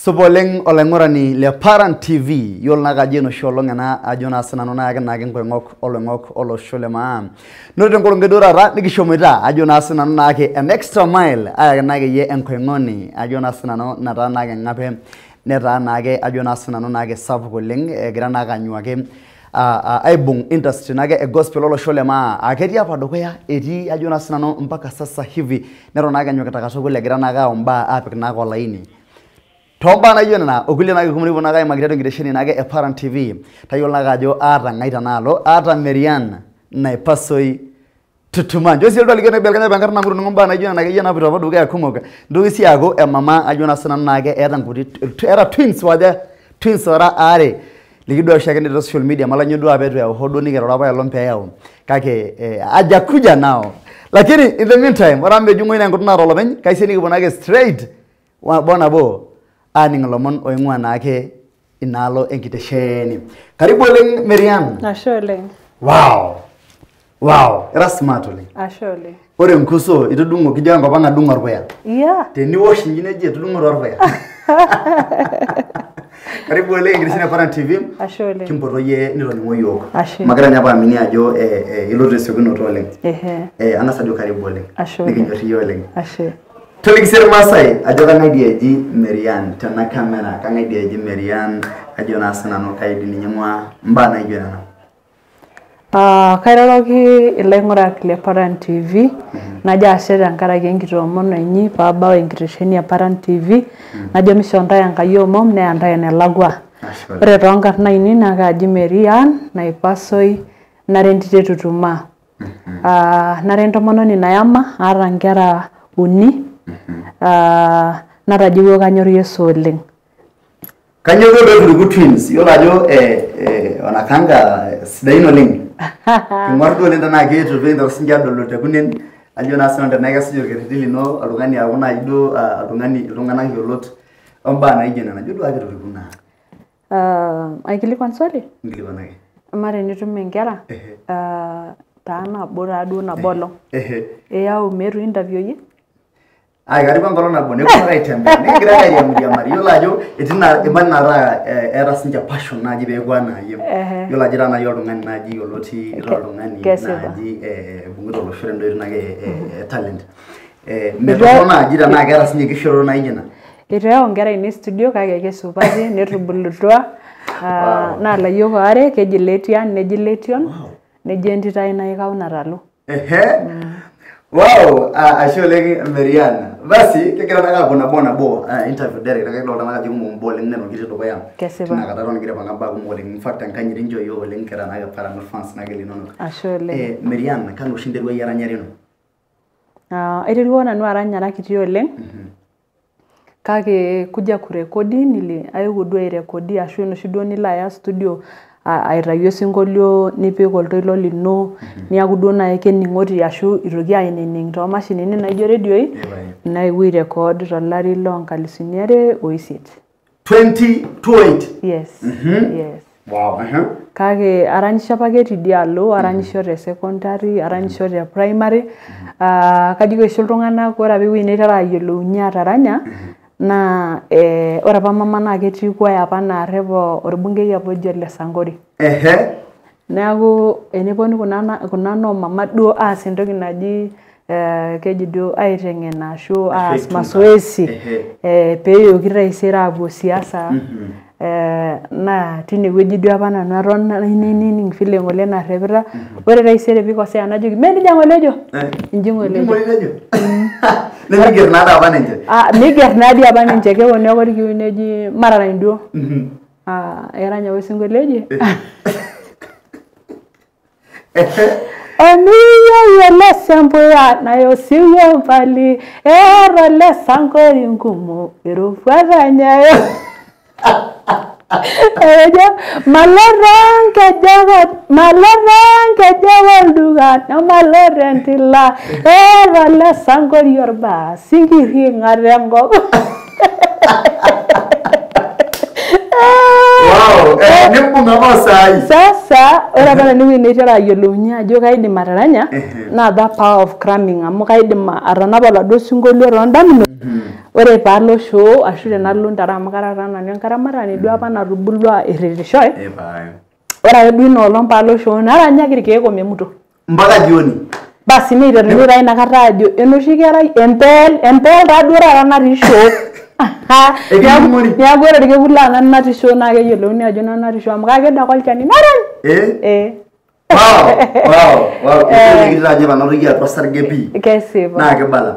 Supa oleng olaing'urani le Paran TV. Yiolo naake ajo enoshi olong ena ajo naa sinanu naake naake nkoing'ok oloing'ok olosho le maa. Noto tenkolong e duo taata nikishomoita ajo naa sinanu naake an extra mile ayaki naake iyie enkoing'oni ajo naa sinanu nataa naake ng'ape netaa naake ajo naa sinanu naake sapuk oleng egira naake anyuaki aibung industry naake e gospel olosho le maa. Ketii apa dukuya etii ajo naa sinanu mpaka sasa hivi neton naake enyokita katukul egira naake ayau imbaa apik naake olaini. Tombaa naijo nena okulie naake kumok nikipuo naake aimaki tiatua enkitesheni naake e Paran TV. Tayiolo naake ajo aata ng'ae tenaalo, aata Maryann Naipasoi Tutumaa. Nchoo sii elotu aliki enaibelekenya apa enkarna amu itoning'o imbaa naijo nena akeyie naapoito apa dukuya kumok. Nitoki sii aaku emama ajo naa sinanu naake eeta nkuti eeta twins waja twins ora aare likidua oshiake te social media malanyo duo apa eitu eyau hoo duo nikiroro apa aelong peeyau kake hajakuja nao. Lakini in the meantime ore amu mejung'oi naa enkutuk naata olopeny kaisiai nikipuo naake straight bo nabo aaning ilomon oing'ua naake inaalo enkitesheni. Karibu oleng Maryann. Ashe oleng. Wow. Wow, ira smart oleng. Ashe oleng. Ore enkuso itudung'o kijo enkop ang adung orpuya. Yeah. Teniwosh inji nejia itudung'o torpuya. Karibu oleng enkitesheni e Paran TV. Ashe oleng. Kimpoto iyie nitoning'o iyiook. Ashe. Magira ninye apa aamini ajo ilotu esiokinoto oleng. Ehe. Ang'as ajo karibu oleng. Ashe oleng. Nikinyor iyie oleng. Ashe. Toliki sii irmaasai ajo kang'ae dii eji Maryann tena kamera, kang'ae dii eji Maryann ajo naa sinanu kai dii ninye ing'ua imbaa naijo nena. Kairoroki ilaing'urak le Paran TV, najo ashe tenkaraki enkitoomono inyi paabau enkitesheni e Paran TV, najo mishoo ntae Enkai omom neya ntae enelakua. Ashe oleng. Ore toonkarn ainei naa kaaji Maryann Naipasoi nara entito e Tutumaa. Nara entomononi nayama, aata inkera uni, natajeuwuo kanyor Yesu oleng. Kanyoo duo peeturuku twins? Yiolo ajo wanakanga sidain oleng. King'or duo oleng tenaa keetuo pee kinteru sininche aadol tekunen ajo naa sinanu tenaa kesuj orkerreti lino oltung'ani aaku naaji duo oltung'ani iltung'anak yiolot ombaa naijo nena. Ijo duo ake eturuku naa. Aikilikuan swali? Nkilikuanaki. Amaa tenitum inkera taa nabo taa duo nabo olong. Iyau meetu interview iyie? Ai karibu enkolong nabo nepuo ake aitembea nikigira ake airiamariamari yiolo ajo etii naa imani nataa eeta sininche passion naaji peeku anaa iyie. Yiolo ajo ira naaji oltung'ani naaji yioloti ira oltung'ani naaji ibung'ita olosho tenda oitoi naake e talent. Metorrono naaji tenaa keeta sininye enkishoroto naijo ina. Eitu ayau inkera ainei studio kake kesupati netubulutua naa ilayiok aare keji Letian neji Letion neji entito ai naikau Natalu. Ehe. Wow, ashe oleng Maryann. Basi kigira naake aapuo nabo nabo interview direct kake kidolta naake ajo kumok imbaa oleng neton kitii dukuya. Kesipa. Tina kata eton kigira aipanga imbaa kumok oleng. In fact enkanyit inchoo iyiook oleng kira naake Paran fans naake linonok. Ashe oleng. Maryann, kanu oshi interua iyie eranyare ino? Aiterua nanu arany ara kiti oleng. Kake kuja kurekodi nili ayewuo duo airekodi ashu enoshi duo nilo aya studio aitayu osinkolio nipik oltoilo lino niaku duo naaji kening'oti ashu itoki ainining toomashinini naijo redioi naewuo airecord tolari loo nkalisuni are oisiet. 2008? Yes. Yes. Wow. Kake aranyisho apake tidialo, aranyisho te secondary, aranyisho te primary. Kajoki oshi iltung'anak ore apa ewueji naitera ayiolounye ataranya naa ore apa mama naa ketii kwaya apa naarrep orbungei apa oji Ole Sankori. Ehe. Neeku eneponu kuna noomama duo aas entoki naji keji duo aiteng'en ashu aas mazoezi peeyoki taisere aapuo siasa naa tinewueji duo apa nanu aton nainining vile ng'ole narrepita. Ore taisere piikosea najoki mee nejia ng'ole ejo, inji ng'ole ejo. Nemiger naa apa ninche. Miger naa dii apa ninche keponu ake orkiu neji matarany duo. Erany apa osinkolio oji Emiyieu ele sempuya naya osiwuo mbali eeta ole Sankori nkumok eroruata enye. Etejo malo toonkejek malo toonkejek olduka nemalo tentila eeta ole Sankori orbaa sinkirring'a tenkop. Wow, Wow, nimbung apa saai. Sasa ore apa nanu naitera ayiolounye ajo kaidim ataranya naa the power of cramming amu kaidim atanapa oladuo sinkolio toondamunot. Ore paalo show ashu tenalo ntare amu kara taa nanu enkaramatani duo apa natubulua erritishoi. Ore ake duo ina olong paalo show naranyaki irkeek omemuto. Mpaka jioni. Basi neiteruni taa inakata ajo enoshi kerai empeel empeel taa duo taata natii show. Neeku ore orkekun laa nanu natii show naa keyiolouni ajo nanu natii show amu kaked ake olchani narany. Wow, wow, wow. Ekitii taa ninye atua osarge pii. Kesipa. Naa kibala.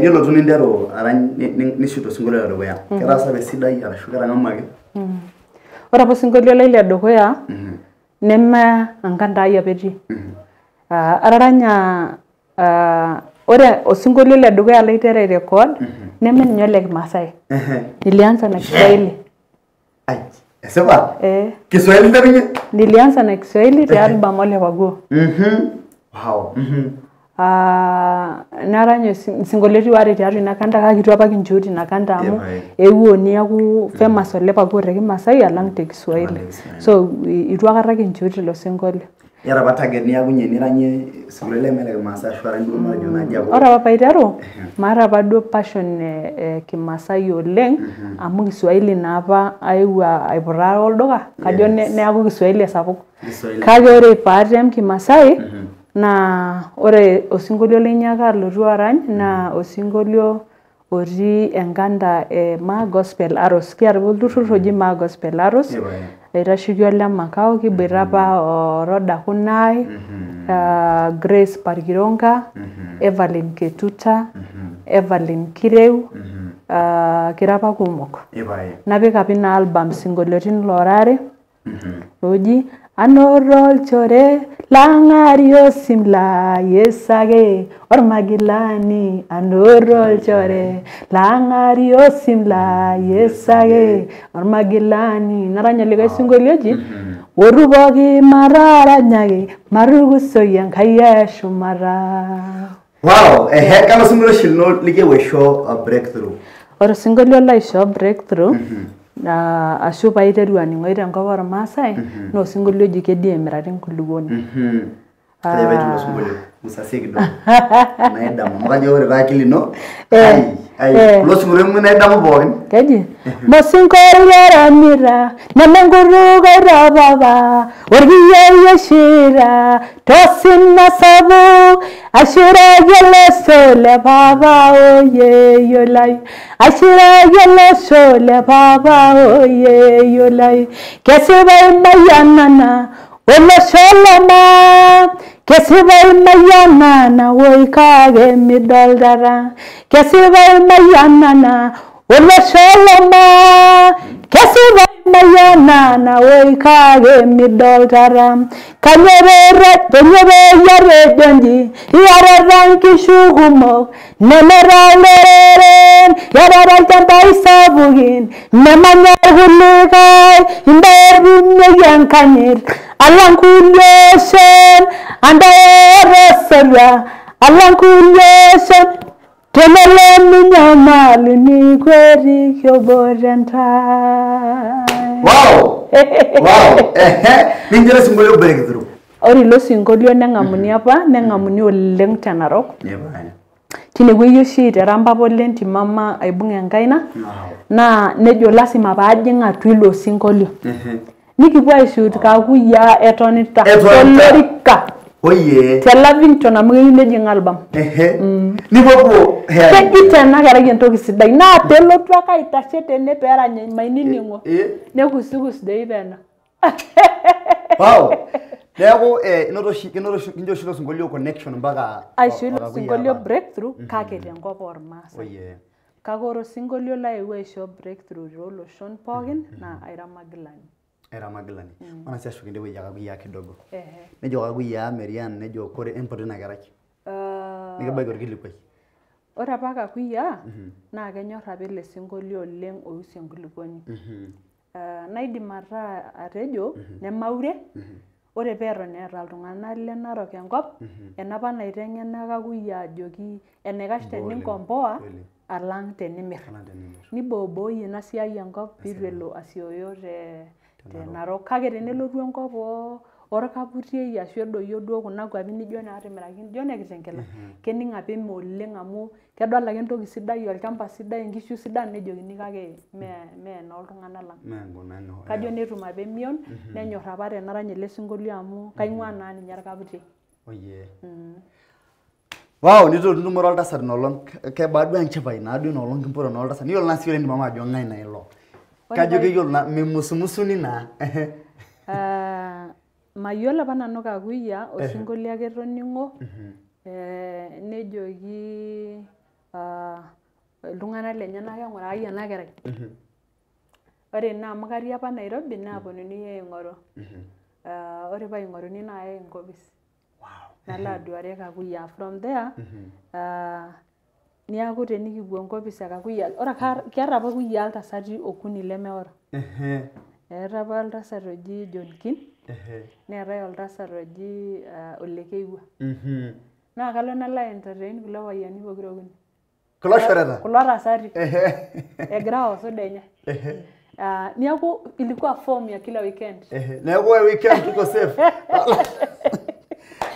Nilotu ninteru arany nishoot osinkolio ledukuya. Ketaasa apa esidai arashu ketang'amuaki? Ore apa osinkolio lai ledukuya neme enkanda ai apa etii. Ataranya ore osinkolio ledukuya laitera airecord neme ninye ole Kimaasai. Nilianza na Kiswahili. Ai, esipa? Kiswahili interunye? Nilianza na Kiswahili te album Ole Paguo. Wow. Naranya isinkolioitin waare tiatua ina kanda kake itu apa kinchoot ina kanda amu eewuo niaku famous Ole Paguo te Kimaasai alang te Kiswahili. So itu aikata kinchoot ilo sinkolio. Iyata apa target niakunye niranyie isinkolioitin leme le Kimaasai ashu arany duo matejo naaji aaku? Ore apa paiteru maata apa duo passion Kimaasai oleng amu Kiswahili naa apa aewuo aiputaa olduka kajo neaku Kiswahili esapuk. Kake ore paatem Kimaasai naa ore osinkolio lainyiaka alotu arany naa osinkolio otii enkanda e Maa Gospel Arrows. Kiata apa olturrur oji Maa Gospel Arrows oitasheki Ole Makau, kiboita apa o Roda Kunai, Grace Parkironka, Evelyn Ketuta, Evelyn Kireu, kira apa kumok. Napik apa ina album sinkolioitin loora are oji anoto olchore lang'ari osim laa Yesu ake ormagilani, anoto olchore lang'ari osim laa Yesu ake ormagilani. Narany likae sinkolio oji otu pooki mataranyaki matukusoi Enkai eshumata. Wow, kalo sinkolio oshi lino likiewuo aisho breakthrough? Ore osinkolio laishoo breakthrough ashu paiteru aning'oi tenkop ormaasai naa osinkolio oji kedia emirata enkulukuoni. Kajo apa etiu ilo sinkolio? Musasie kidogo. Naidamu amu kajo ore taa akili ino kulo sinkolioitin naidamu pookin. Keji mosinkolio oranyita neme enkutuk oitapapa orkiyioi oishira tosina sapuk aishiraki olosho le papa oyeyio lai, aishiraki olosho le papa oyeyio lai. Kesipa imayianana olosho le maa, kesipa imayianana woi kake midol taata, kesipa imayianana olosho le maa, kesipa imayianana woi kake midol taata. Kanyoo peyie atejo nji, iyatata nkishu kumok nemeta iloreren, iyatata ilchambai sapukin nemanya irkulikae, imbaa etumieki enkanyit alang kulie oshon, antae osotua alang kulie oshon, tenelo ninyamalu nikwetiki obo tentai. Wow! Wow! Ninche ilo sinkolio breakthrough. Ore ilo sinkolio neng'amuni apa, neng'amuni oleng te Narok. Tinewueji oshi eitera mpapa ole mama aibung' enkaina naa nejo lasima paajing' atua ilo sinkolio. Nikipuo aishoot Kakuyia etonita tolorika te Lavington amu keyieu nejing' album. Nipuopuo. Keji ena kerai entoki sidai naa peelotu ake aitashe tene peerany mainining'o nekusikus doi peno. Wow! Neeku inoto oshi kincho oshi ilo sinkolio connection mpaka aisho ilo sinkolio breakthrough kake tenkop ormaasai. Kake ore osinkolio laewuo aisho breakthrough tooloshon pookin naa Aira Magilani. Aira Magilani. Mana sii ashuko ende wueji e Kakuyia kidogo. Nejo Kakuyia Marian nejo kore empotu ina kerai. Nikibaiki orkilikuai. Ore apa Kakuyia naa kenyor apa ele sinkolio oleng oihusu enkulukuoni. Naidim ataa atejo nemaure ore peeton eeta iltung'anak le Narok enkop enapa naiteng'ena Kakuyia ajoki enaikash teninkompoa alang tenimir. Niboobooyie ina siai enkop piitu elo asioyo Te Narok. Kake tenelotu enkop orkaputiei ashu edoyio duo kuna kwapi nijo naatimiraki nijo ne Kitengela, kening apa eme oleng amu kedol ake entoki sidai, olchamba sidai, inkishu sidan nejokini kake mee enooltung'anak lang. Kajo netum apa emion, nenyor apa tenarany ele sinkolio amu kaing'ua naa ninye orkaputiei. Wow, nito nitumore oltasat ina olong, kebaa duo enchipai naa duo ina olong kimpoto naa oltasat. Niyiolo naa sii oleng mama ajo ng'ae naa ilo. Kajo keyiolo naa mimusumusuni naa. Mayiolo apa nanu Kakuyia, osinkolio ake etoning'o, nejoki iltung'anak lenyenak eng'urakaki ena kerai. Ore naa amu katii apa Nairobi naaponunui aing'oru. Ore paa aing'oruni naayai enkopis. Nalo aduare Kakuyia. From there, niaku tenikipuo enkopis e Kakuyia, ore keeta apa Kakuyia iltasati okuni lemeoro. Eeta apa oltasat oji John Kin, neetae oltasat oji Ole Keiwua. Naa kalo nalo aentertain kulo payiani pokira okuni. Kulo shoreta? Kulo tasati. Egira aok soda enye. Niaku ilikuwa form ya kila weekend. Neeku ore weekend tuko safe.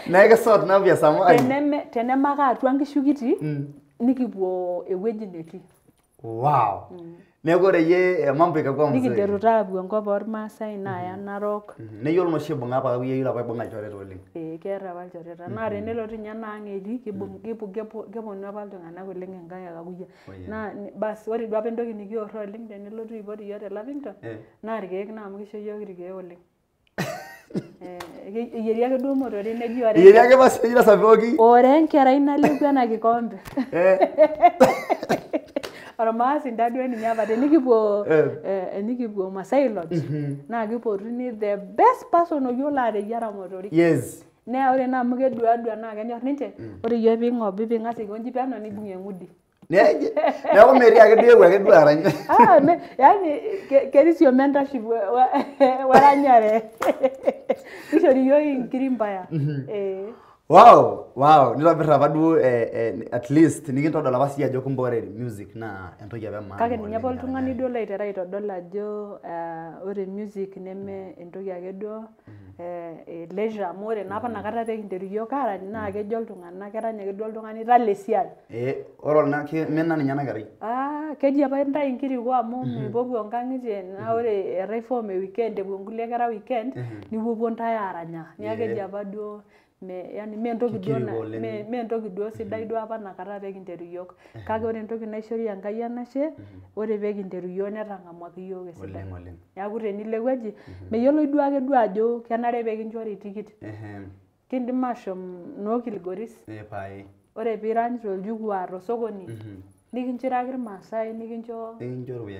Neeku kisort naa vya samani. Tenemaka atua nkishu kiti, nikipuo ewueji netii. Wow. Neeku ore yie mambo ikakuwa mzuri. Nikinteru taa apuo enkop ormaasai naaya Narok. Neyiolo noshi ibung'a apa Kakuyia yiolo apa ibung'a ilchoreta oleng. Keeta apa ilchoreta. Naa tenelotu ninye ena ang' etii, keponu apa iltung'anak oleng enkang' e Kakuyia. Naa basi ore duo apa entoki nikiorro oleng tenelotu aipot iyiok te Lavington, naa irkeek naa amu kisho iyiok irkeek oleng. Eyieri ake duo motorik neji ore. Eyieri ake basi neji tasapoki. Ore enkerai naleku ena kikombe. Ormaasi ntaduo ninye apa tenikipuo enikipuo Masai Lodge naa kipotuni the best person oyiolo ateyiara motorik. Yes. Naa ore naa amu keduadua naa kenyor ninche, ore iyie piing'obi ping'as aikonji peno nibung'ie eng'udi. Neeku metii ake duo ewuo ake duo arany. Yaani kerisio mentorship weranyare. Nishori iyiok inkiri mbaya. Wow, wow, nitobir apa duo at least nikintodol apa siyie ajo kumbe ore music naa entoki apa e maana. Kake ninye apa oltung'ani duo laitera aitodol ajo ore music neme entoki ake duo leisure amu ore naa apa inakata peekinteru iyiok aarany naa kejo iltung'anak kerany ake duo oltung'ani tala esiai. Ore mina ninye ena kerai. Keji apa intayu inkiriko amu mipuopuo nkang'itie naa ore eetae form e weekend epuo nkulie kera weekend nipuopuo ntae aaranya. Neeku keji apa duo yani mee entoki duo sidai duo apa inakata peekinteru iyiok. Kake ore entoki naishori Enkai enashe, ore peekinteru iyiok netang'amuaki iyiok esidai. Neeku tenilo ewueji, meyioloi duo ake duo ajo kenare peekinchori tikit. Kindim ashom noo Kilgoris. Ore piirany toljukwaa tosokoni, nikinchiraki irmaasai, nikincho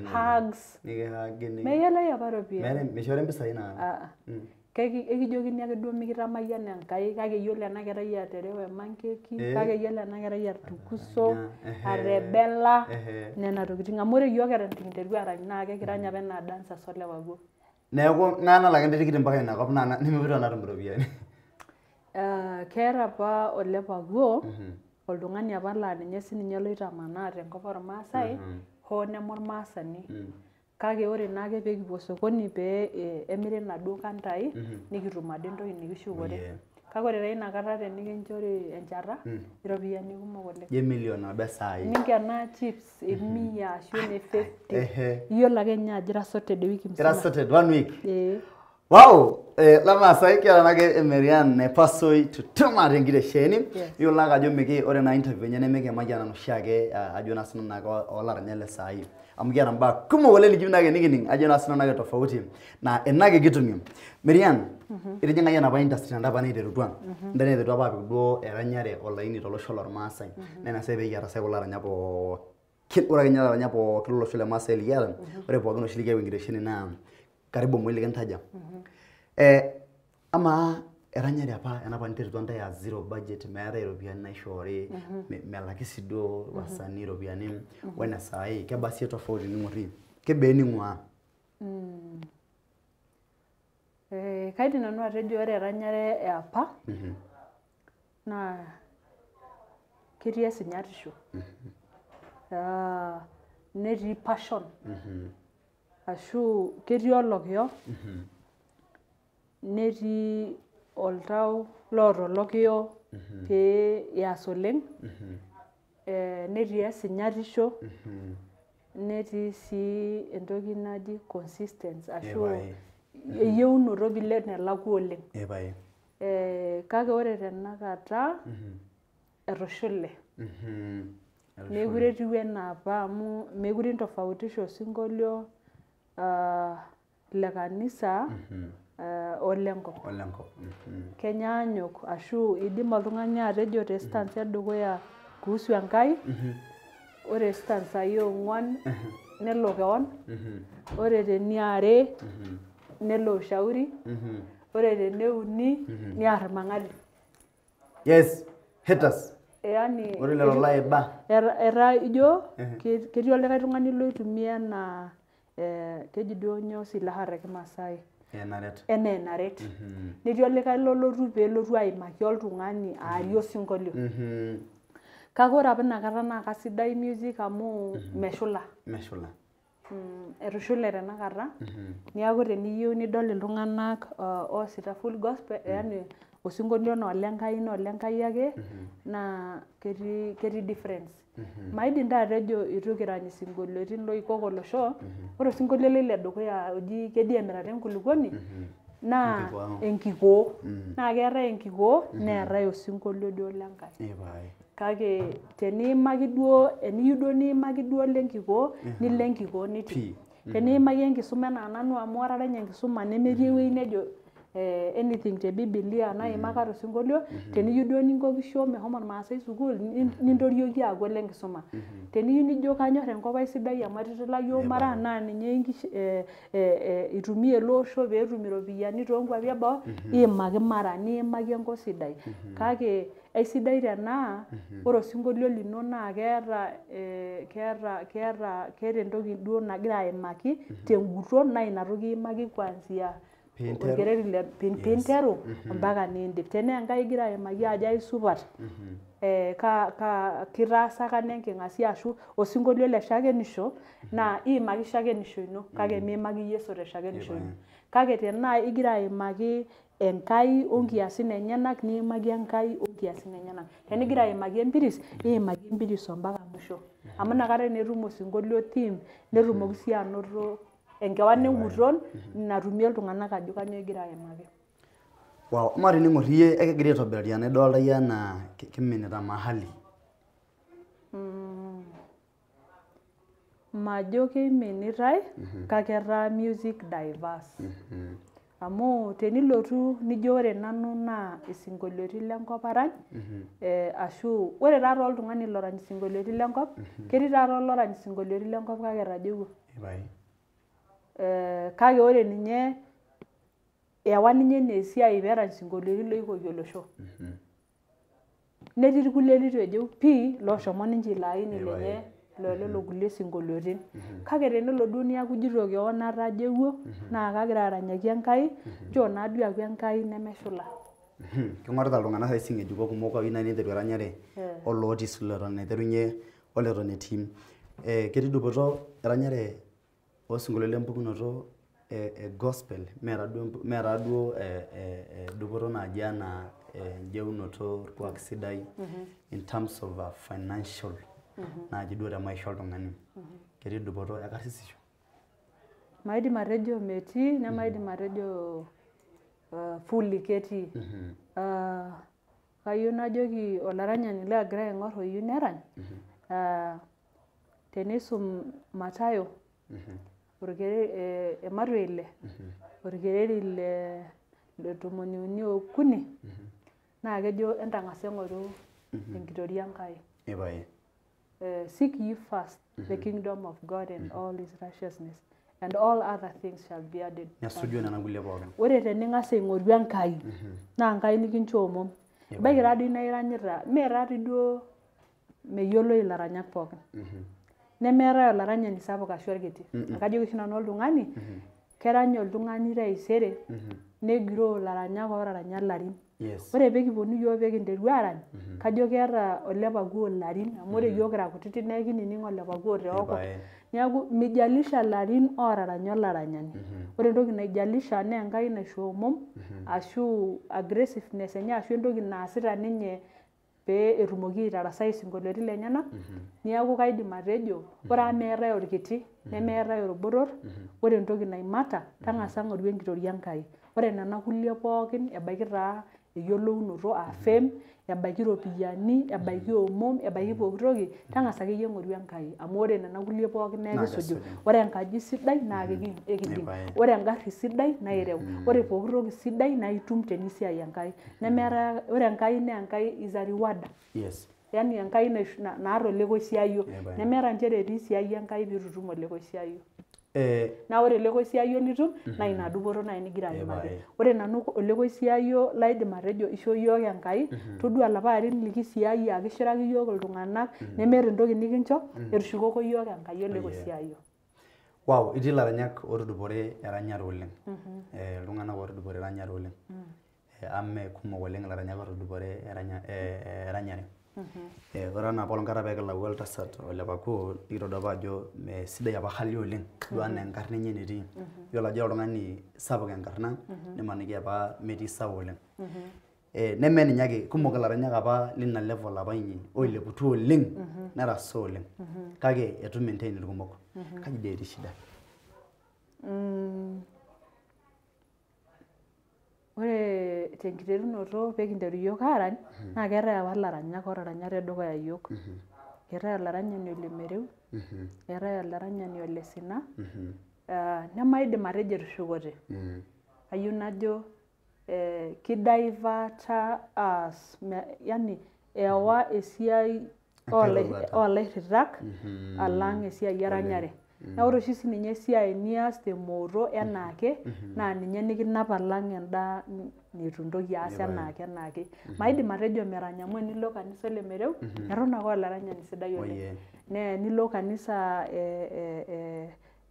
hugs. Meyioloi apa iropiyiani. Mishori impisai naa. Ekijokini ake duo mikitamayiana Enkai kake eyiolo ena kerai aterewa emankeki, kake eyiolo ena kerai atukuso, atebela, nena tokitin. Amu ore iyiok eton itu kinteru aarany naa kekirany apa enaa dancers olewa kuo. Neeku ng'ae nalak entikiti mpaka ina kop naa nemepoito naa atum iropiyiani? Keeta apa olepa kuo oltung'ani apa laa ninye sininye loitamanaa tenkop ormaasai hoo neme ormaasani. Kake ore naake peekipuo sokoni pee emiri inaduo kantai nikitum ade entoki nikishukore. Kake ore taa inakata tenikinchori enchata, iropiyiani kumok oleng. Ijo emilion nabo esaai. Ninkenaa chips emia ashu ene 50. Iyiolo ake ninye ajo ira sorted ewiki mzima. Ira sorted 1 week. Wow, lamaasai kiata naake Maryann Naipasoi Tutuma tenkitesheni. Yiolo naake ajo miki ore naa interview enye nemekemayiana oshiake ajo naa sinanu naake olaranyak le saai. Amu kiata mbaa kumok oleng nikiyieu naake nikining ajo naa sinanu naake tofauti naa enake kitumie. Maryann, itijing'a iyie enapa industry enda apa naiterutua. Enda naiterutua apa apik duo eranyare olaini tolosho lormaasai. Naa ina sai peekiata sai kulo aranyak pookin, ore ake ninye ilaranyak pookin lolosho le maasai likiata, ore pookin oshi likiyau enkitesheni naa karibu moi likintaja. Amaa eranyare apa enapa niterutua ntae aa zero budget, meetae iropiyiani naishoori, melaki sii duo wasanii iropiyiani, wena saai kebaa sii tofauti ning'orrie? Kebaa ening'uaa? Kaidim nanu atejo ore eranyare e apa naa ketii esinyatisho, netii passion. Ashu ketii olokiyo netii oltau loota olokiyo pee eas oleng. Netii esinyatisho netii sii entoki naji consistency ashu eyieunoto vile nelakua oleng. Kake ore tenakata etushule. Meekure etiu enaa apa amu meekure intofautisha osinkolio le kanisa olenkop. Kenyaanyuk ashu idim oltung'ani atejo te stance edukuya kuhusu Enkai, ore stanzai ong'uan nelo kewon, ore teniare nelo ushauri, ore teneuni niar irmang'ati. Yes, haters. Yaani ore lelo laiba. Etaa ijo ketii olikae tung'ani loitumia enaa keji duo nyoo silaha te kimaasai. Enaret. Enaa enaret. Netii olikae lolotu peelotu aimaki oltung'ani aarie osinkolio. Kake ore apa inakata naa kasidai music amu meshula. Meshula. Etushule tenakata. Niaku teniyieu nidol iltung'anak oosita full gospel, yaani osinkolio naa olenkai naa olenkai ake, naa ketii difference. Maidim taa atejo itu kirany isinkolioitin loikok olosho. Ore osinkolio lai ledukuya oji kedia emirata enkulukuoni naa enkikoo. Naa keetae enkikoo neetae osinkolio duo lenkai. Kake teniimaki duo, eniyieu duo niimaki duo lenkikoo, nilo enkikoo nitii. Teniimaki enkisuma enaa nanu amu ataranya enkisuma nemetii ewueji nejo anything te Biblia naimaka tosinkolio, teniyieu duo ninkokisho meshomo irmaasai sukuul, nintorioki aaku olenkisuma. Teniyieu nijo kanyor enkop ai sidai amu etitila yiok mara naa ninye itumia ele osho peetum iropiyiani toonkuapi eboo, iimaki mara, niimaki enkop sidai. Kake aisidai tenaa ore osinkolio lino naa keeta keeta entoki duo nagira aimaki tenguton naa ina toki iimaki kuanzia orkereri le piinteru mpaka niindip. Tenaa Enkai igira aimaki ajo aisupat, kitaasaka nenking'asia ashu osinkolio le shakenisho naa iimaki shakenisho ino kake miimaki Yesu te shakenisho ino. Kake tenaa igira aimaki Enkai onkiasin enyenak, niimaki Enkai onkiasin enyenak. Tenigira aimaki empiris, niimaki empiris ompaka musho. Amu inakata naa etum osinkolio theme, netumoki sii anoto enkewan enguton natumie iltung'anak ajo kanyoo igira aimaki. Wow, amaa tening'or iyie ekegira aitobirari enaa idolta iyie enaa kiminita mahali? Majo keiminitae kake etaa music diverse. Amu tenilotu nijo ore nanu naa isinkolioitin lenkop arany, ashu ore taata oltung'ani lorany isinkolioitin lenkop, ketii taata olorany isinkolioitin lenkop kake etajeuwuo. Kake ore ninye ewa ninye ena esiai peerany isinkolioitin loikoki olosho. Netii irkulie litu ejeu pii looshomo ninche ilo aini lenye lelo kulie sinkolioitin. Kake tenelo duo niaku ijito kewon atajeuwuo naa kagira aranyaki Enkai, nchoo naa duo eeku Enkai nemeshula. King'orita iltung'anak saisi ng'ejuko kumok oyieu naaji niteru eranyare olootis leton eiterunye oleton etii. Ketii dupoto eranyare osinkolioitin lempukunoto e gospel meeta duo dupoto naaji enaa enjeunoto orkuak sidai in terms of financial naaji duo te maisha oltung'ani. Ketii dupoto ekarsisisho? Maidim atejo metii, nemaidim atejo fully ketii. Kayieu najoki olaranyani laagira aing'or oyieu nerany, tenisum Matayo ematua ile orkereri le 33 naa kejo entang'asa eng'oru enkitoria Enkai. Seek ye first the kingdom of God and all his righteousness, and all other things shall be added. Ore tening'as aing'oru Enkai naa Enkai nikincho omom. Ebaiki taa doi naa iranyita, mee taa doi duo meyioloi ilaranyak pookin. Nemeetae olaranyani sapuk ashu orkiti. Kajoki oshi nanu oltung'ani, kerany oltung'ani taisere negiroo ilaranyak ootaranya ilarin. Ore pee kiponu iyiok pee kinteru aarany, kajo keeta Ole Pakuo ilarin amu ore iyiok kira kutitik naa ekinining Ole Pakuo teokop. Neeku mijalisha ilarin ootaranya olaranyani. Ore entoki naijalisha naa Enkai naisho omom ashu aggressiveness enye ashu entoki naasita ninye pee etumoki aitarasai isinkolioitin lenyenak. Neeku kaidim atejo ore amu meetae orkiti nemeetae orbotor, ore entoki naimata tang'asa ng'oru enkitoria Enkai. Ore nena kulie pookin ebaiki taa eyiolounoto aa fame, ebaiki iropiyiani, ebaiki omom, ebaiki pooki toki, tang'asa akeyie ng'oru Enkai amu ore nena kulie pookin naa ekisuju. Ore enkaji sidai naa ekijing', ore engarri sidai naa ireu, ore pooki toki sidai naa itum tenisiai Enkai. Nemeetae ore Enkai naa Enkai is a rewarder. Yaani Enkai naata olekoisiayio. Nemeeta nchere piisiai Enkai piitu itum olekoisiayio. Naa ore olekoisiayio litum naa ina dupoto naaji nigira aimaki. Ore nanu olekoisiayio laidim atejo ishoo iyiok Enkai, todua ilapa arin likisiayia kishiraki iyiok iltung'anak nemeeta entoki nikincho, etushukoko iyiok Enkai olekoisiayio. Wow, itii ilaranyak ootudupore eranyare oleng. Iltung'anak ootudupore eranyare oleng. Amu mee kumok oleng ilaranyak ootudupore eranyare. Ore enaa apaelong kata peekilau oltasat Ole Pakuo nikitodua apa ajo sidai apa hali oleng duo enaa enkarna enye enetii. Iyiolo ajo oltung'ani sapuk enkarna nimaniki apa metii sawa oleng. Neme ninye ake kumok ilaranyak apa lina level apa inyi oileputua oleng nerasa oleng. Kake eitu maintain irkumok. Kaji dii etii shida? Ore tenkiterunoto pee kinteru iyiok aarany naa keetae apa ilaranyak ootaranya tedukuya iyiok. Eetae olaranyani Ole Mereu, eetae olaranyani Ole Sina, nemaidim atejo etushukote. Ayieu najo kidaivaata aas yani ewa esiai oolairritak alang esiai eranyare. Naa ore oshi sininye esiai nias temooto enaake naa ninye nikinap alang enda neitu intoki aas enaake enaake. Maidim atejo merany amu enilo kanisa Ole Mereu eton ake olaranyani sidai oleng. Naa enilo kanisa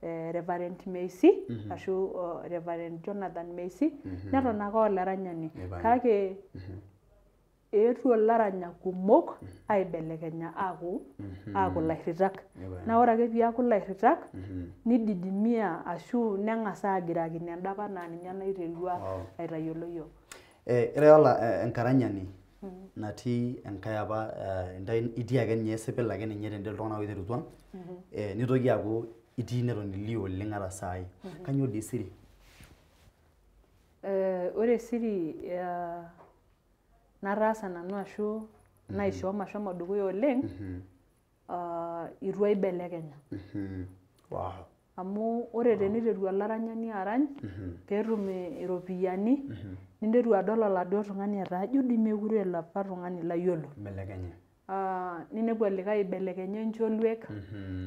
Reverend Meisi ashu Reverend Jonathan Meisi neton ake olaranyani. Kake eetuo ilaranyak kumok aibelekenya aaku ilairritak. Naa ore ake piaku ilairritak nididimia ashu neng'as agirakino enda apa naa ninye naiterua aitayiolo iyiok. Ira enkaranyani natii enkae apa itii ake ninye esipil ake ninye tende iltung'anak oiterutua nitoki aaku itii neton ilio oleng ata saai. Kainyoo dii siri? Ore siri nataasa nanu ashu naishoo mashomo dukuya oleng, eitu aibelekenya. Amu ore teniteru olaranyani arany peetum iropiyiani, ninteru adol oladuo tung'ani etaa ijo dii meekure olapa tung'ani layiolo. Ninepu olikae aibelekenya encholuek,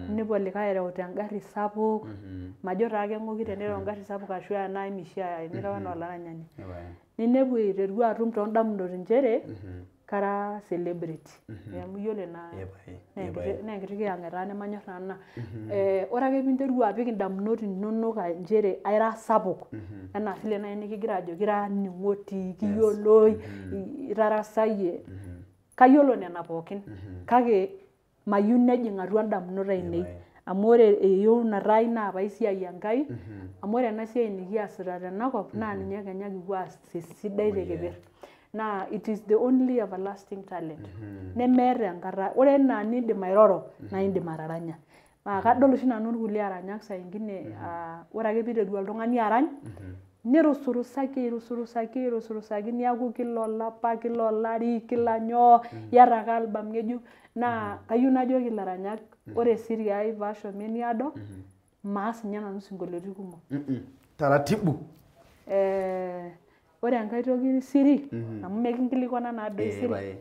ninepu olikae ereuta engarri sapuk, majo taa keng'oki tenireu engarri sapuk ashu enaa mishaa tenireu enaa olaranyani. Ninepu iterua atum toondamunot inchere kara celebrity. Amu iyiolo ina naa enkiti kiyang'et taa nemanyorr nanu ina. Ore ake piinteru apik indamunot inonok nchere aira sapuk enaa vile naaji nikigira ajoki ira ning'oti, kiyioloi, itarasayie. Kayiolo nena pookin kake mayieu nejing atua indamunot ainei. Amu ore eyieunoto ai naa paisiai Enkai, amu ore ena siai nikiasita tenakop naa ninye kenya kipuo aas esidai tekeper. Naa it is the only everlasting talent. Nemeeta enkata, ore enaa nindim airoro naa indim ataranya. Naa kadol oshi nanu irkulie aranyak saa ingine ore ake piiteru oltung'ani arany, nirusurusaki airusurusaki airusurusaki niaku kila olapa, kila olari, kila nyoo, iyata ake album ng'ejuk. Naa kayieu najoki ilaranyak ore siri ai paashomo eniado, maas ninye nanu isinkolioitin kumok. Taratibu. Ore enkae toki siri, amu mekinkilikuana naa doi siri.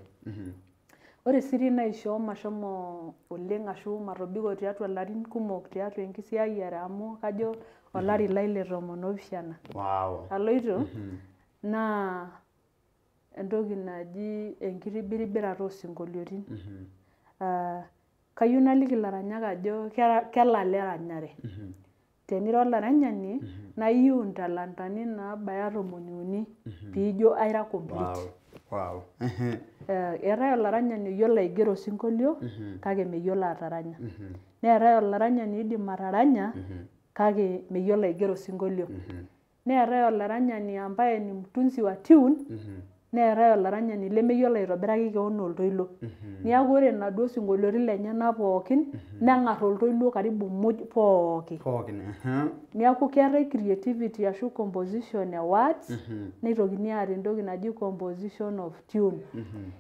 Ore siri naishoo mashomo oleng ashu matobiko tiatua ilarin kumok tiatua enkisiayiare amu kajo olari lai le 17. Aloito naa entoki naji enkitibiribirata osinkolioitin. Kayieu naliki ilaranyak ajo kelala eranyare. Tenira olaranyani naa iyieu intalantani naabaya 30 piijo aira complete. Wow. Eetae olaranyani oyiolo aigero osinkolio kake meyiolo ataranya. Neetae olaranyani oidim ataranya kake meyiolo aigero osinkolio. Neetae olaranyani ambaye ni mtunzi wa tune. Neetae olaranyani lemeyiolo aitobiraki kewon oltoilo. Niaku ore inaduo sinkolioitin lenyenak pookin neng'ar oltoilo karibu muj pooki. Pookin. Niaku keetae creativity ashu composition e words, neitokini aata entoki naji composition of tune.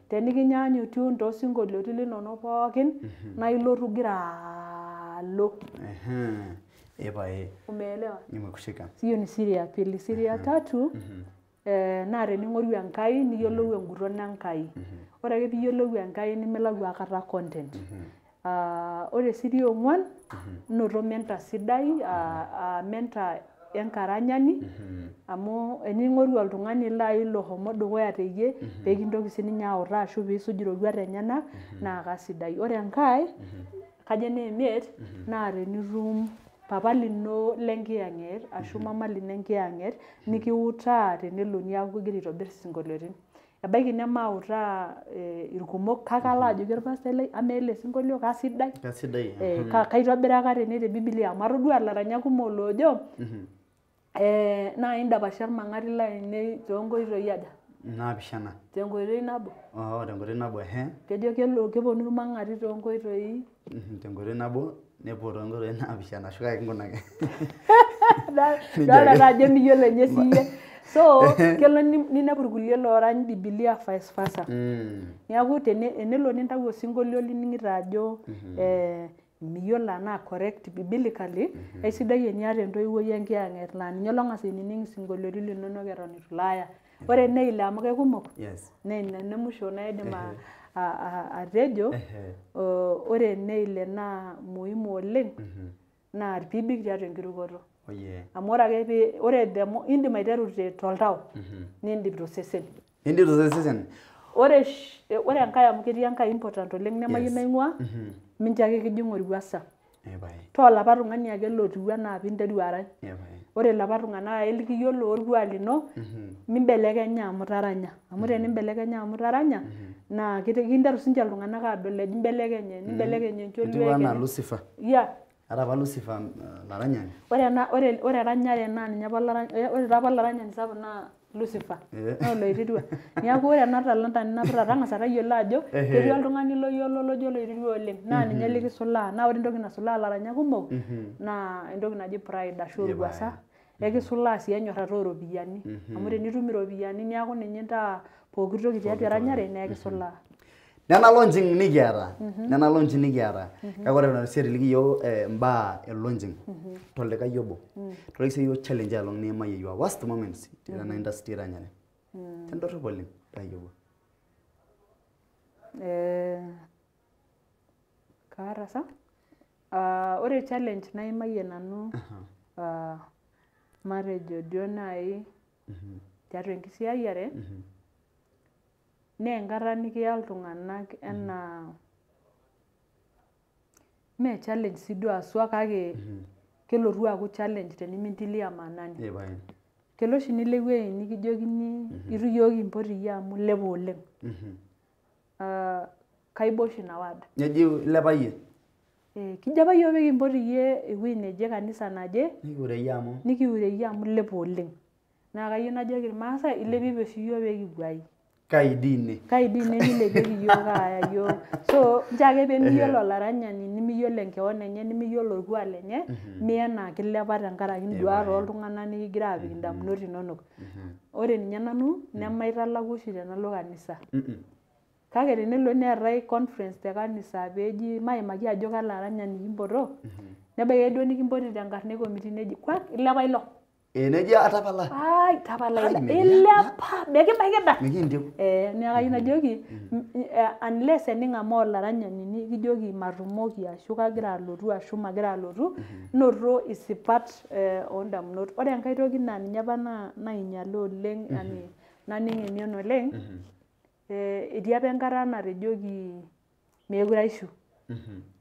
Tenikinyaanyu tune toosinkolioitin linonok pookin naa ilotu igira alo. Epae. Umeelewa? Nimekushika. Hiyo ni siri ya pili. Siri ya tatu, naa tening'oru Enkai niyiolou enguton Enkai. Ore ake piiyiolou Enkai nimilau aikata content. Ore siri ong'uan, noto mentor sidai, mentor enkaranyani, amu ening'oru oltung'ani lai lohomo dukuya teyie, peekintoki sininye autaa ashu piisuj iroruat enyenak, naa kasidai. Ore enkae, kajo ene imiet, naa tenitum papa lino lenkiyang'et ashu mama lino enkiyang'et nikiutaa tenelo niaku igira aitobir isinkolioitin. Ebaiki nemautaa irkumok kake alo ajoki orpastai lai amaa ele sinkolio kasidai. Kasidai. Kaitobiraka tene te Biblia amu atodua ilaranyak kumok loojo naa indapasha irmang'ati lainei toonkoitoi aja? Naapishana. Tenkoitoi nabo. Oh, tenkoitoi nabo, ehe. Kejo keponu irmang'ati toonkoitoi. Tenkoitoi nabo nepuo toonkoitoi naapishana ashu kai kinkunaki. Idolta taa ajo miyiolo ninye siyie. So kelo ninepu irkulie loorany Biblia vice versa. Niaku tenelo nintau osinkolio lining'ito ajo miyiolo enaa correct biblically, aisidai eniata entoiwuoi enkiyang'et laa ninye long'as ainining isinkolioitin linonok eton eitu ilo aya. Ore eneile amu kekumok, naa ina enemusho naidim atejo, ore eneile naa muhimu oleng, naa piibik tiatua enkirukoto. Amu ore ake pee ore indim aiteru toltau, niindip tosesen. Niindip tosesen. Ore enkae amu ketii enkae important oleng nemayieu naing'ua, mincho ake kijing orwuasa. Too olapa tung'ani ake lotiu anaa piinteru arany. Ore ilapa tung'anak ake likiyiolo orkuak lino, mimbelekenya amu itaranya. Amu tenimbelekenya amu itaranya, naa kinteru sininche iltung'anak aadol ejo imbelekenye, nimbelekeny encholuek. Etiu anaa Lucifer. Yeah. Ata apa Lucifer laranyani. Ore eranyare naa ninye apa ore taa apa olaranyani sapuk naa Lucifer. Naa oloiterua. Niaku ore ena talanta ninapita tang'asa tayiolo ajo ketii oltung'ani loyiolo lojo oloiterua oleng. Naa ninye likisulaa. Naa ore entoki nasulaa ilaranyak kumok naa entoki naji pride ashu orwuasa. Ekisulaa sii enyorrata ooropiyiani. Amu tenitum iropiyiani niaku ninye intaa pooki toki tiatua eranyare naa ekisulaa. Nena launching nikiata. Nena launching nikiata. Kake ore eton sii etiliki iyiok imbaa e launching toldikai obo. Toliki sii iyiok challenge along niimayie your worst moments tena industry eranyare. Tendorrop oleng oldikai obo. Kaata sa? Ore challenge naimayie nanu matejo duo naaji tiatua enkisiayiare, naa enkata nikiya iltung'anak enaa mee challenge sii duo haswa kake kelotu aaku challenge tenimintilia maanani. Kelo oshi nilo ewueji nikijokini itu iyiok kimpot iyie amu ilepa oleng. Kaiba oshi ina word. Neji ilepa iyie? Kijo apa iyiok pee kimpot iyie ewueji neje kanisa naje, Nikiure iyie amu? Nikiure iyie amu ilepa oleng. Naa kayieu najoki irmaasai ilepipe oshi iyiok pee kipuo ai. Kai dii ine? Kai dii ine nilepieki iyiok aaya iyiok. So nchoo ake pee miyiolo olaranyani nimiyiolo enkewon enye nimiyiolo orkuak lenye, miya enaa kilepa tenkaraki induat ooltung'anak nikigira aapik indamunot inonok. Ore ninye nanu nemaitalaku oshi tenalo kanisa. Kake tenelo neetae conference te kanisa peeji maimaki ajo kalo aranyani kimpoto, nebaiki ake duo nikimpoti tenkarna e committee neji kwak ilepa ilo. Neji atapala. Ai, tapala ilo. Ilepa, mekibaiki da. Mikintiu. Neeku kayieu najoki, unless ening'amaa olaranyani nikijoki matumoki ashu kagira alotu ashu magira alotu, noto isipat oondamunot. Ore enkae toki naa ninye apa nainyiala oleng, yani naning emion oleng, etii apa enkata natejoki meekure aishiu.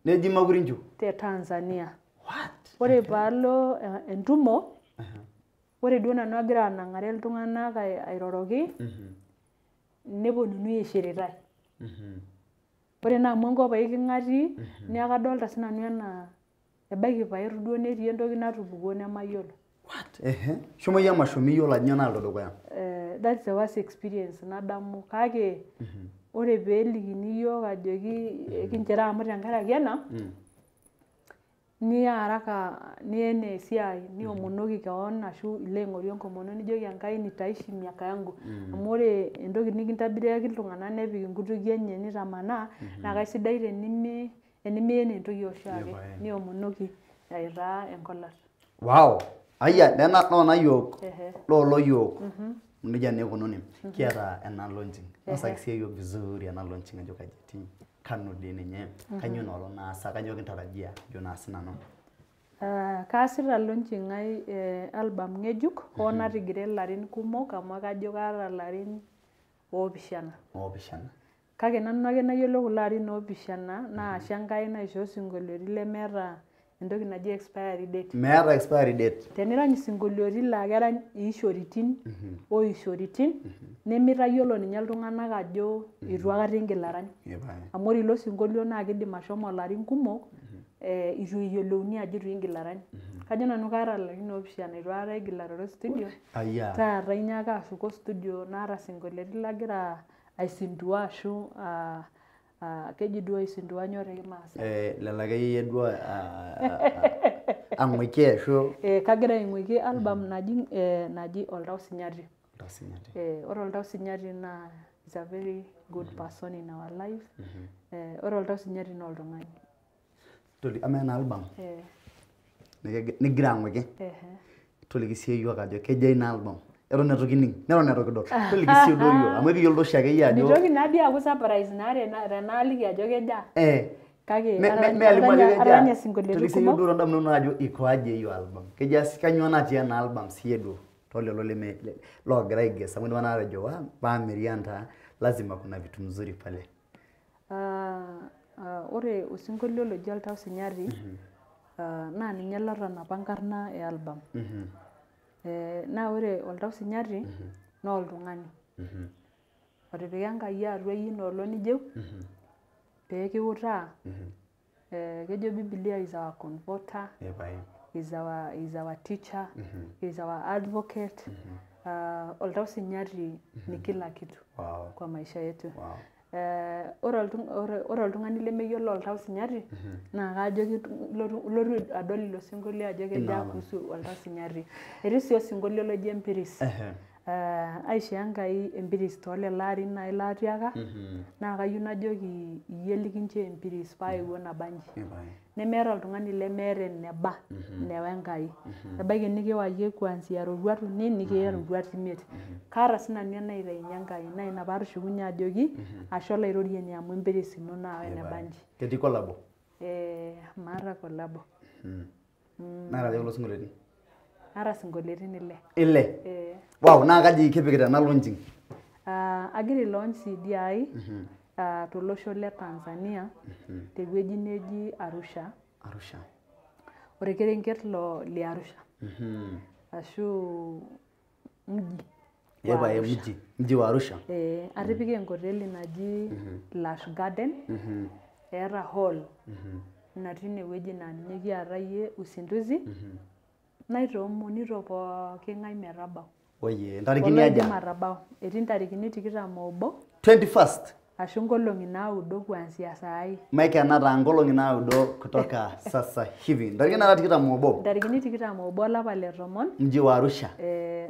Neji mekure inchiu? Te Tanzania. What? Ore paalo entumo, ore duo nanu agira anang'are iltung'anak airoroki, neponunui ishiritai. Ore naa amu enkop oiking'atii, neeku kadolta sinanu enaa ebaiki paetu duo netii entoki natupukuo nemayiolo. What? Shomo iyie emasho miyiolo ajo nyoo naloito dukuya. That's the worst experience nadamu kake ore peelikini iyiok ajoki ekinchira amu tenkaraki ena, niya haraka niya enaa esiai niomonoki kewon ashu ilo aing'oru enkomono nijoki Enkai nitaishi miaka yangu. Amu ore entoki nikintabiriaki iltung'anak nepik inkutukie enye nitamanaa naa kaisidai tenimiya enaa entoki oshiake niomonoki aitaa enkolat. Wow! Aya, nena noona yiok, loolo yiok, nejia naa eikununi. Kiata ena launching. Nosaki siyie yiok vizuri ena launching ajo kaji etii, kanu dii ninye, kainyoo ina olong naasa, kainyoo kintarajia ajo naa sinanu. Kaasita launching ai album ng'ejuk hoo natigira ilarin kumok amu kajo kaata ilarin oopishana. Oopishana. Kake nanu ake nayiolo kulo arin oopishana naa ashe Enkai naishoo isinkolioitin lemeeta entoki naji expiry date. Meeta expiry date. Tenirany isinkolioitin laa kerany iishoritin oishoritin nemitayiolo ninye iltung'anak ajo eitu aikata ingil arany. Amu ore ilo sinkolio naa kidim ashomo ilarin kumok eitu eyiolouni ajo eitu ingil arany. Kajo nanu kaata ilarin oopishana eitu aikata aigil aroro studio. Taata inyaaka ashuko studio naata isinkolioitin lagira aisindua ashu keji duo aisindua nyoo tekimaasai? Lelo akeyie duo ang'uiki ashu Kagira aing'uiki album naji Oltau Sinyati. Oltau Sinyati. Ore Oltau Sinyati naa is a very good person in our life. Ore Oltau Sinyati naa oltung'ani. Amaa ena album nigira ang'uiki. Toliki siyie yiok ajo kejaa ina album. Eton eitu kining, neton eitu kidol. Toliki siyie duo yiok amu ekiyiolo oshi akeyie ajo Mitoki naa dii aaku surprise naa tenaaliki ajo kejaa. Kake meelimu ajo kejaa. aranya isinkolioitin Toliki siyie kumok. duo toondamunot inonok ajo iko aje hiyo album. Kejaa kainyoo natii ena album siyie duo toolelo leme loogira aiguess amu idipa naa atejo paa Maryann taa lazima kuna vitu mzuri pale. Ore osinkolio loji Oltau Sinyati naa ninye lotanapa enkarna e album. Naa ore Oltau Sinyati naa oltung'ani. Otipika Enkai atua iyie ina olong nijo pee kiutaa. Kejo Biblia is our comforter, is our teacher, is our advocate. Oltau Sinyati ni kila kitu kwa maisha yetu. Ore oltung'ani lemeyiolo Oltau Sinyati naa kajo ilotu adol ilo sinkolio ajo kejaa kuhusu Oltau Sinyati. Etii sii osinkolio loji Empiris. Aishoo Enkai empiris toolelo arin naaji laatiaka naa kayieu najoki iyie likinchoo empiris paa aewuo naba inji. Nemeeta oltung'ani lemeeta eneba newa Enkai. Ebaiki nikiwa iyie kuanzia roruat uni nikiya roruat imiet. Kaata sinanu enaitainyie Enkai naa ina paatushukunye ajoki ashe olaitoriani amu empiris ino naawa eneba inji. Ketii kolabo? Maata kolabo. Naata aja kulo sinkolioitin? Aata sinkolioitin ile. Ile? Wow, naa kaji kipikita ena launching? Agira ailaunch CD ai tolosho le Tanzania tewueji neji Arusha. Arusha. Orkerenket le Arusha. Ashu mji wa Epae Arusha. mji wa Arusha. Atipika enkoteli naji Lush Garden. Eeta hall natii inewueji naa ninye kiatayie usinduzi. Naitoomonito pooki ng'ae metabau. Oye, ntarikini aja? Oloidim atabau. Etii ntarikini 21. 21st. Ashu nkolong'i naudo kuanzia saai. Maikena taa nkolong'i naudo kutoka sasa hivi. Ntarikini nara 21. Ntarikini 21 olapa le 10. Mji wa Arusha.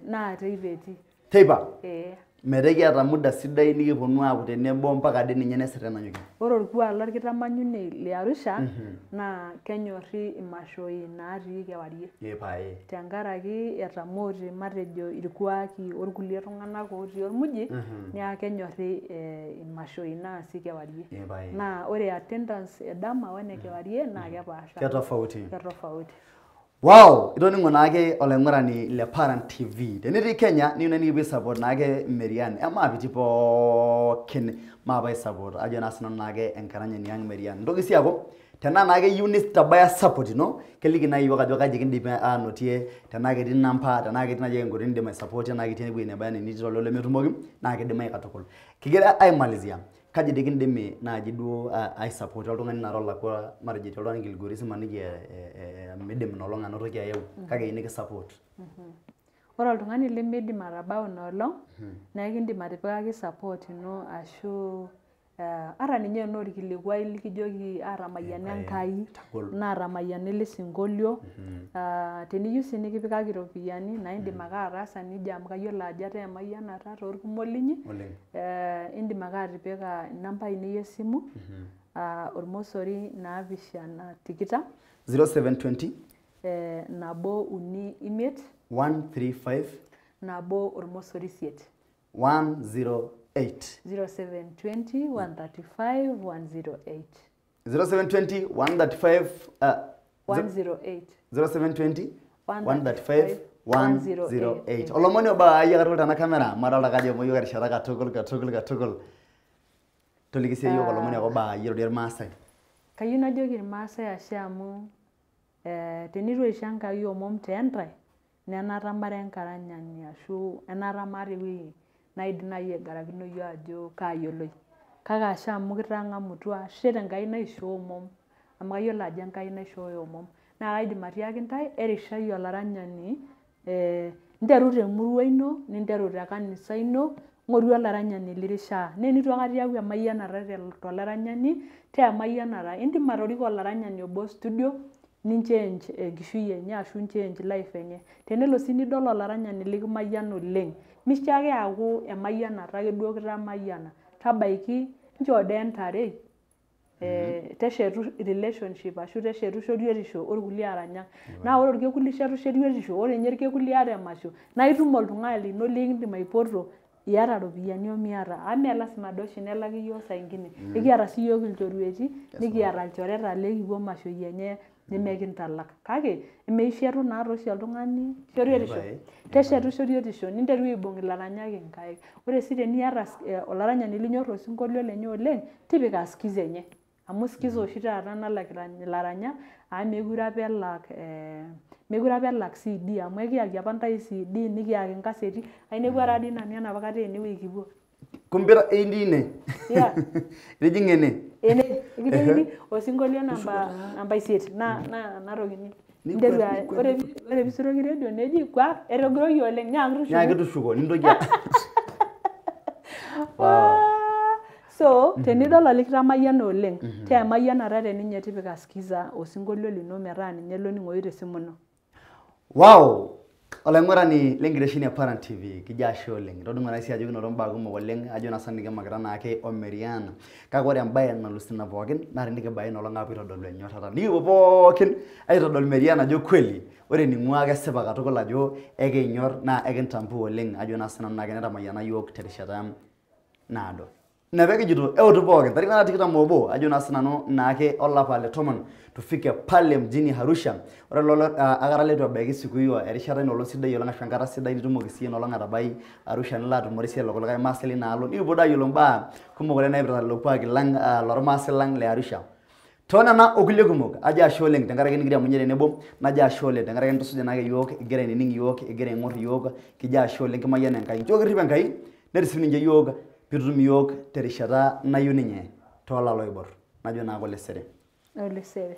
Naa teipa etii. Teipa? Metaa ekiata muda sidai nikiponu aaku tenebo mpaka ade ninye nesir enanyokie. Ore orkuak lorkitamanyune le Arusha naa kenyorri imashoi naatii kewarie. Epae. Tenkaraki etamoote matejo irkuaki orkulie tung'anak otii ormuji neeku kenyorri imashoi naasi kewarie. Epae. Naa ore attendance edama wene kewarie naa kepaasha. Ketofauti. Ketofauti. Wow, itoning'o naake olaing'urani le Paran TV. Tenitii Kenya, niyieu naa nikipuo aisupport naake Maryann. Emaapiti pookin maapa aisupport. Ajo naa sinanu naake enkaranyani ang Maryann. Ntoki sii aaku Tenaa naake iyieu nitabaya support ino, keliki naaji iyiok ajo kaji kindim aanotie, tenaa ketii namba, tenaa ketii naaji enkoitoi nindim aisupportie, tenaa ketii ewueji nebaya enitii tolelo lemetumoki, naa kidimayu katukul. Kigira aimalizia, kaji dii kindimi naaji duo aisupportie oltung'ani naa tolakua, matejo etii oltung'ani Kilgoris imaniki midim ina olong anotoki ayeu, kake eyieu nikisupport. Ore oltung'ani limidim atabau ina olong, naa ekindim atipikaki support ino ashu ata ninye enaa orkilikuai likijoki aatamayiana Enkai, naatamayiana ele sinkolio. Teniyieu sii nikipikaki iropiyiani naa indim ake ataasa nejia amu kayiolo ajo etaa emayianata toorkumok linyi. Indim ake atipika inamba ainei esimu, ormosori 7 20 0720 135 135 1 ormosori 8 108 0720 135 108 0720 135 108 0720 135 108. Olomoni oba ayia katukul tena kamera, madolta kajo emoyiok erishata katukul katukul katukul. Toliki sii iyiok olomoni ake oba ayia rorie Irmaasai. Kayieu najoki Irmaasai ashe amu tenitu eisho Enkai omom teentai, nenata mara enkaranyani ashu enata maata ewueji naidim naaji aigarakinoyu ajo kaayioloi. Kake ashe amu kitang'amutua, ashe tenkai naishoo omom amu kayiolo ajo Enkai naishooyo omom. Naa kaidim atiaki intae erishai olaranyani, nteru temurua ino, ninteru te kanisa ino, ng'oru olaranyani lirishaa. Naa enitu aikata iyaku emayianata tolaranyani, taa emayianata. Indim atoriko olaranyani obo studio, ninchange enkishui enye ashu inchange life enye. Tenelo sii nidol olaranyani likimayiana oleng, misho ake eeku emayianata ake duo kitamayiana. Tabaiki nchoo dee entare, teshetu relationship ashu teshetu shoriotisho orkulie aranyak. Naa ore orkekun lishetu shoriotisho, ore ninye orkekun liata emasho, naa itum oltung'ani lino likindim aipoto iata iropiyiani omiata. Amu mee lasima doi oshi nelaki iyiok saa ingine. Ekiata sii iyiok ilchorueti, nikiata ilchoreta likipuo mashoi enye nemekintalak. Kake meishetu naa oshi oltung'ani shoriotisho. Teshetu shoriotisho, ninteru aibung' ilaranyak inkaik. Ore sii teniata olaranyani linyor osinkolio lenye oleng, tipika skiza enye. Amu skiza oshi taata nalak ilaranyak, amu mekure apa elak CD amu ekiyaki apa ntae CD nikiyaki inkaseti. Ainepua taa dii nanu enapa kata enewueji kipuo. Kumbe indi ine. Yeah. Itijing'a ene. Ene, ekijokini osinkolio namba 8 naa natokini. Nteru ore pisuroki redio neji kwa etogiroyie oleng nyaaki tushuko nintoki. Wow. So, tenidol olikitamayiana oleng, taa emayianata teninye tipika skiza osinkolio lino metaa ninye loning'oyu tesimu ino. Wow! Olaing'urani lenkitesheni e Paran TV, kijo ashe oleng. Itodung'o naa sii ajo kinoto mbaa kumok oleng, ajo naa sinanu nikimakita naake o Maryann. Kake ore embae nalus ina pookin, naa tenikibaya ina olong aapuo aitodolu enyorrata. Nikipuo pookin aitodol Maryann ajo kweli, ore ening'ua kesipa katukul ajo ekinyor naa ekintambua oleng, ajo naa sinanu naake netamayiana yiok terishata naado. Ina pee kijito eutu pookin, tarik nara 21, ajo naa sinanu naake olapa le 10, tufike pale mjini Arusha. Ore lolo akata leitu ebaiki siku hiyo, erishata ina olong sidai oleng ashu enkata sidai nitumoki sii ina olong atabai Arusha nilo atumore sii lelo kulikae Maasai lina alo. Nikipuo doi ayiolou mbaa kumok oleng naipirta lelo kuaki lang, lormaasai lang le Arusha. Too nena okulie kumok, ajo ashe oleng tenkaraki nikiriamunye tenebo, najo ashe oleng tenkaraki nitusuja naake yiok, igira ainining yiok, igira aing'or yiok, kijo ashe oleng kimayian Enkai. Nchoo kirrip Enkai, netisip ninche yiok, pitutum yiok terishata nayieu ninye toolalo oibor. Najo naake olesere. Olesere.